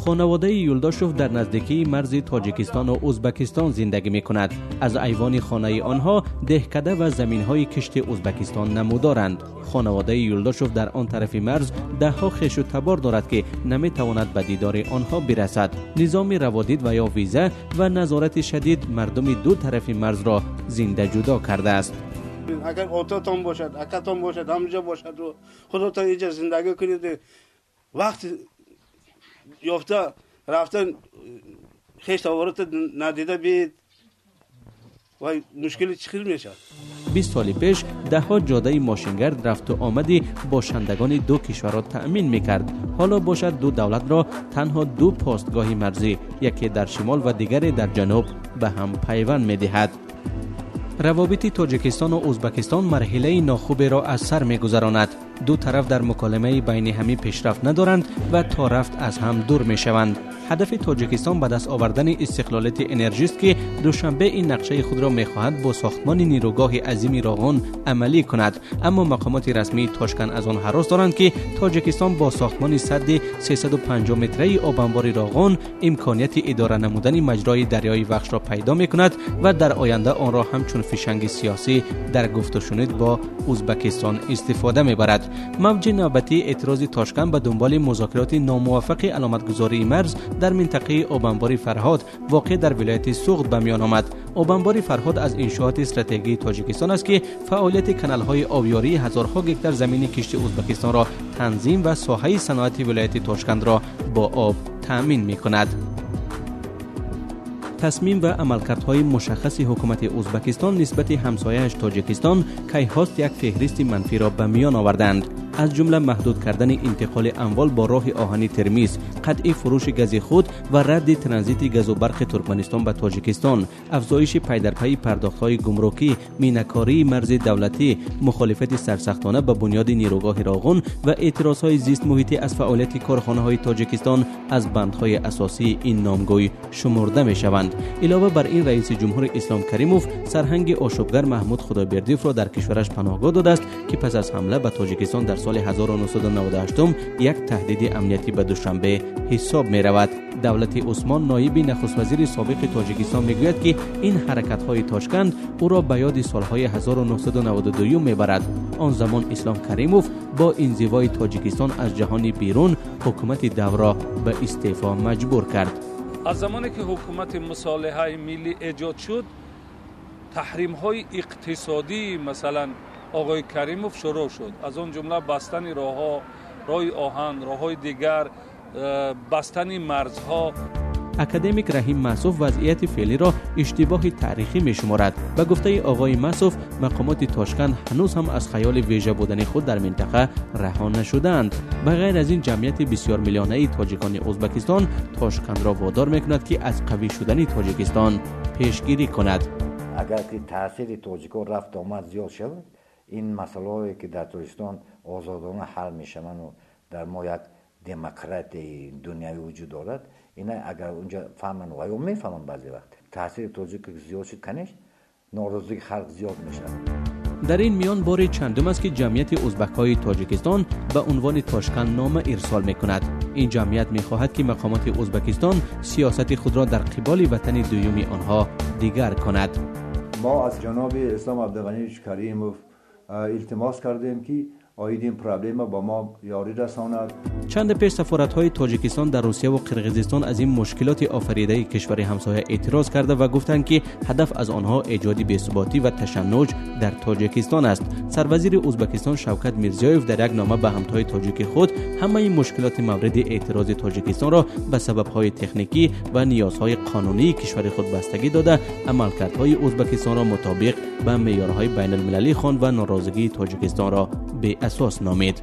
Хонаводаи Юлдошев дар наздикии марзи Тоҷикистон ва Ӯзбекистон зиндагӣ мекунад. Аз айвони хонаи онҳо деҳкада ва заминҳои кишти Ӯзбекистон намудоранд. Хонаводаи Юлдошев дар он тарафи марз даҳҳо хешу табор дорад, ки наметавонад ба дидори онҳо бирасад. Низоми раводид ва ё виза ва назорати шадид мардуми ду тарафи марзро зинда ҷудо кардааст. Агар отатон бошад, акатон бошад, ҳамҷо бошад, худатон инҷа зиндагӣ кунед, вақт ёфта рафтан хештавората надида бид ва мушкили чӣ хел мешавад. 20 соли пеш даҳҳо ҷодаи мошингард рафту омади бошандагони ду кишварро таъмин мекард. Ҳоло бошад ду давлатро танҳо ду постгоҳи марзӣ, яке дар шимол ва дигаре дар ҷануб, ба ҳам пайванд медиҳад. Равобити Тоҷикистон ва Ӯзбекистон марҳилаи нохуберо аз сар мегузаронад. Ду тараф дар муколимаи байни ҳамӣ пешрафт надоранд ва то рафт аз ҳам дур мешаванд. Ҳадафи Тоҷикистон ба даст овардани истиқлолияти энержист, ки Душанбе ин нақшаи худро мехоҳад бо сохтмони нерӯгоҳи азими Роғун амалӣ кунад. Аммо мақомоти расмии Тошканд аз он ҳарос доранд, ки Тоҷикистон бо сохтмони садди 350 метраи обанбори Роғун имконияти идора намудани маҷрои дарёи Вахшро пайдо мекунад ва дар оянда онро ҳамчун фишанги сиёсӣ дар гуфтушунид бо Ӯзбекистон истифода мебарад. Мавҷи навбатии эътирози Тошканд ба дунболи музокироти номуваффақи аломатгузории марз дар минтақаи обанбори Фарҳод воқеъ дар вилояти Суғд ба миён омад. Обанбори Фарҳод аз иншооти стратегии Тоҷикистон аст, ки фаъолияти каналҳои обёрии ҳазорҳо гектар замини кишти Ӯзбекистонро танзим ва соҳаи саноати вилояти Тошкандро бо об таъмин мекунад. Тасмим ва амалкардҳои мушаххаси ҳукумати Ӯзбекистон нисбати ҳамсояаш Тоҷикистон кайҳост як феҳристи манфиро ба миён оварданд. Аз ҷумла маҳдуд кардани интиқоли амвол бо роҳи оҳани Термиз, қатъи фурӯши гази худ ва радди транзити газу барқи Туркманистон ба Тоҷикистон, афзоиши пайдарпайи пардохтҳои гумрукӣ, минакории марзи давлатӣ, мухолифати сарсахтона ба бунёди нерӯгоҳи Роғун ва эътирозҳои зистмуҳитӣ аз фаъолияти корхонаҳои Тоҷикистон аз бандҳои асосии ин номгӯй шумурда мешаванд. Илова бар ин, раиси ҷумҳур Ислом Каримов сарҳанги ошӯбгар Маҳмуд Худойбердиевро дар кишвараш паноҳгоҳ додааст, ки пас аз ҳамла ба Тоҷикистон дар соли 1998 як таҳдиди амниятӣ ба Душанбе ҳисоб меравад. Давлати Усмон, ноиби нахуствазири собиқи Тоҷикистон, мегӯяд, ки ин ҳаракатҳои Тошканд ӯро ба ёди солҳои 1992 мебарад. Он замон Ислом Каримов бо инзивои Тоҷикистон аз ҷаҳони берун ҳукумати даврро ба истеъфо маҷбур кард. Аз замоне ки ҳукумати мусолиҳаи миллӣ эҷод шуд, таҳримҳои иқтисодӣ масалан оғои Каримов шурӯъ шуд. Аз он ҷумла бастани роҳҳо, роҳи оҳан, роҳҳои дигар, бастани марзҳо. Академик Раҳим Маъсуф вазъияти феълиро иштибоҳи таърихӣ мешуморад. Ба гуфтаи оғои Маъсуф, мақомоти Тошканд ҳанӯз ҳам аз хаёли вежа будани худ дар минтақа раҳо нашудаанд. Ба ғайр аз ин, ҷамъияти бисёрмиллионаи тоҷикони Ӯзбекистон Тошкандро водор мекунад, ки аз қавӣ шудани Тоҷикистон пешгирӣ кунад. Агар ки таъсири тоҷикон рафт омад зиёд шавад, ин масъалаҳое ки дар Тоҷикистон озодона ҳал мешаванд, дар мо як демократияи дунявӣ вуҷуд дорад, ина агар унҷа фаҳманд ва ё мефаҳманд, баъзе вақт таъсири тоҷик зиёд шуд, конечно, норозигии халқ зиёд мешавад. Дар ин миён бори чандум аст, ки ҷамъияти ӯзбакҳои Тоҷикистон ба унвони Тошканд нома ирсол мекунад. Ин ҷамъият мехоҳад, ки мақомоти Ӯзбекистон сиёсати худро дар қиболи ватани дуюми онҳо дигар кунад. Мо аз ҷаноби Ислом Абдуғанивич Каримов илтимос кардем, ки оид ин проблема ба мо ёрӣ расонад. Чанде пеш сафоратҳои Тоҷикистон дар Русия ва Қирғизистон аз ин мушкилоти офаридаи кишвари ҳамсоя эътироз карда ва гуфтанд, ки ҳадаф аз онҳо эҷоди бесуботӣ ва ташаннуҷ дар Тоҷикистон аст. Сарвазири Ӯзбекистон Шавкат Мирзиёев дар як нома ба ҳамтои тоҷики худ ҳамаи мушкилоти мавриди эътирози Тоҷикистонро ба сабабҳои техникӣ ва ниёзҳои қонунии кишвари худ бастагӣ дода, амалкардҳои Ӯзбекистонро мутобиқ ба меъёрҳои байналмилалӣ хонд ва норозигии Тоҷикистонро беасос номид.